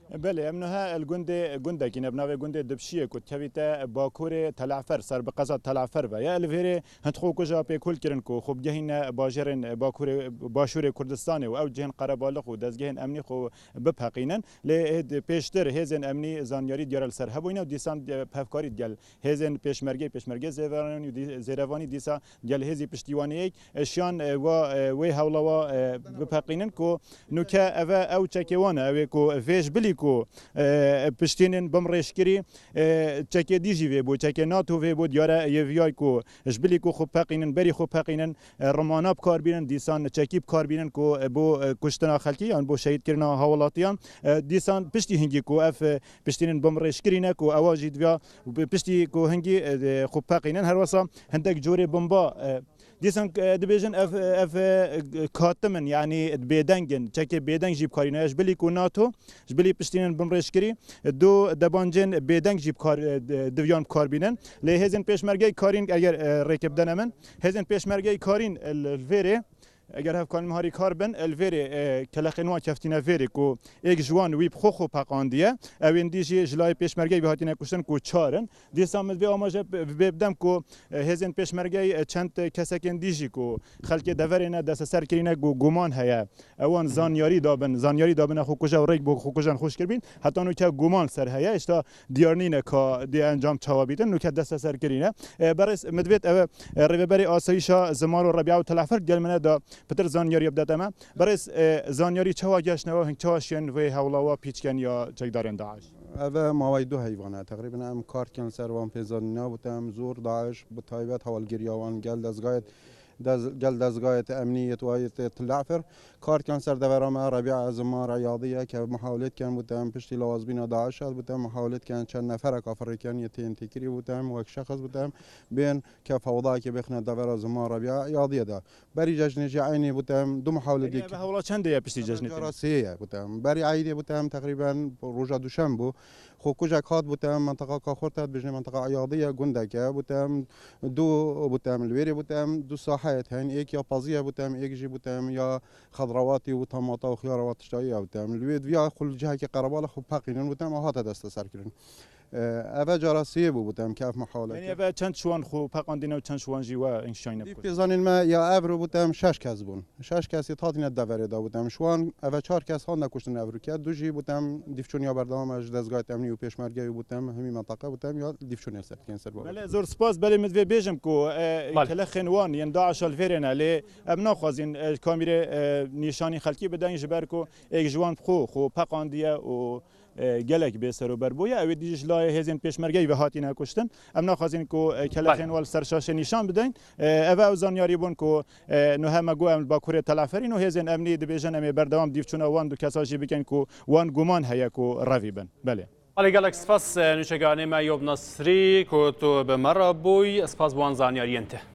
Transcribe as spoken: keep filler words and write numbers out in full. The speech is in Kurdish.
Belê, em niha li gundê, gundekî ne, bi navê gundê Dibşiyê ku dikevîte bakurê Tel'efer, ser bi qeza Tel'efer ve ye. Li vêrê hind xwe kuja pêkul kirin ku xwe bigehîne bajêrên bakurê, başûrê Kurdistanê û ew cihên qerebalix û dezgehên emnî xwe bipeqînin. Lê hêd-, pêştir hêzên emnî zanyarî diyare li ser hebûyî ne û dîsan, e, hevkarî digel hêzên pêşmergê, pêşmergê zêrevanî û dî-, zêrevanî dîsa digel hêzî piştîwaniyê, e, şiyan, e, wa, e, wê hewla wa, e, bipeqînin ku nûke ev e, ew çekê wan e, ew ê ku vê ji bilî ku, e, piştînin bimrêşkirî, e, çekê dî jî vê bû, çekê NATO vê bû, diyare yê viyay ku ji bilî ku xwe peqînin, berî xwe peqînin, e, rimana bikar bînin, dîsan çekî bikar bînin ku, e, bo, e, kuştina xelkî yan bo şehîdkirina hawlatiyan, e, dîsan piştî hingî ku ev, e, piştînin bimrêşkirî ne ku ewa jî diviya bi-, piştî ku hingî, e, de xwe peqînin, her wesa hindek corê bomba, e, dîsan, e, dibêjin ev, ev, e, katim in, yanî bêdeng in, çekê bêdeng jî bikarîne. Ji bilî ku NATO, ji bilî piştînin bimrêşkirî, e, du debancên bêdeng jî bikar, e, di-, diviyan bikar bînin. Lê hêzên pêşmergeyê karîn eger, e, rêke bidene min, hêzên pêşmergeyê karîn, e, li, li vêrê, eger hevkarên me harîkar bin, li vêrê, e, kelexên wan keftîne vêrê ku êk ji wan wî bi xwe xwe peqandiye. Ewên dî jî ji layê pêşmergeyê vê hatine kuştin ku çar in. Dîsa min vê amaje bi-, vê bidem ku, e, hêzên pêşmergeyê, e, çend kesekên dî jî ku xelkê deverê ne desteser kirîne ku guman heye. Ewan zanyarî dabin, zanyarî dabine xwe kuja û rêk bo xwe kujan xweş kiribîn. Heta nûke guman ser heye, hêşta diyar nîne ka dê encam çawa bîtin, nûke desteser kirîne. E, berêz, min divêt ev, e, rêveberê asayîşa Zimar û Rebîa û Tel'efer gel min e da pitir zanyarî bidete me. Berêz, e, zanyarî çawa geştine we, hing çawa şiyên vê hewla wa pîçken ya çekdarên DAIŞ? Ev e mawey du heyvan e. Teqrîben em kar dikin ser van pêzanîna, bûte em zor DAIŞ, bi taybet hewlgeriya wan gel dezgayê dez-, gel dezgayê te emnî yê tuwayê te Tel'efer. Kar dikin ser devera me, Rebîa Zimar Eyadî ye, ke mihawlê dikin, bûte em piştî lawazbîna DAIŞ hat, bûte em mihawlê dikin çend nefereka firêken yê tên têkirî, bûte em wek şexs, bûte em bên ke fewdayekê bêxine devera Zimar Rebîa Eyadî ye de. Berî cejnê jî eynî bûte em du mihawlê Yanî dî ev hewla çendê ye piştî cejnê cara te? Sê ye bûte em. Berî eydê bûte em teqrîben roja duşem bû. Xwe kujek hat bûte em menteqa Kaxurt e, dibêjne menteqa Eyadî ye, gundek e, bûte em du, bûte em li wêrê bûte em du saheyê heyîn, êk ya pezî ye bûte em, êk jî bûte em ya xedrawatî û tamata û xiyara wa tiştayî ye bûte em. Li wê diviya xwe li cihekê qerebalix xwe peqînin bûte em, hate desteserkirin. E, ev e cara sê bû bûte em ke ev mihawle Yanî kir. Ev e çend şiwan xwe peqandîne û çend şiwan jî we înşayne Vî bikuşt? Pêzanên me ya evro bûte em şeş kes bûn. Şeş kesî hatine deverê de bûte em. Şiwan ev e çar kes hane kuştin evro ke. Du jî bûte em dîvçûn ya berdewam e ji dezgahê emnî û pêşmergeyê bûte em hemî menteqe bûte em ya dîvçûnê ser dikin ser bavê. Belê, zor spas. Belê, min divê bêjim ku, e, Belê. Kelexên wan yên DAIŞ li vêrê ne, lê em naxwazîn, e, kamîrê, e, nîşanî xelkî bideyin ji ber ku êk ji wan bi xwe, xwe peqandiye û, e, gelek bêserober bûye. Ew ê dî ji layê hêzên pêşmergeyî ve hatine kuştin. Em naxwazîn ku, e, kelexên Belê. Wan li ser şaşê nîşan bideyin. E, ev ew zanyarî bûn ku, e, nuhe me got em li Bakurê Tel'eferîn û hêzên emnî dibêjin em ê berdewam dîvçûna wan du kesa jî bikin ku wan guman heye ku revî bin. Belê. Belê, gelek spas, e, nûçeganê me Yob Nasrî ku tu bi me re bûy. Spas bi wan zanyariyên te.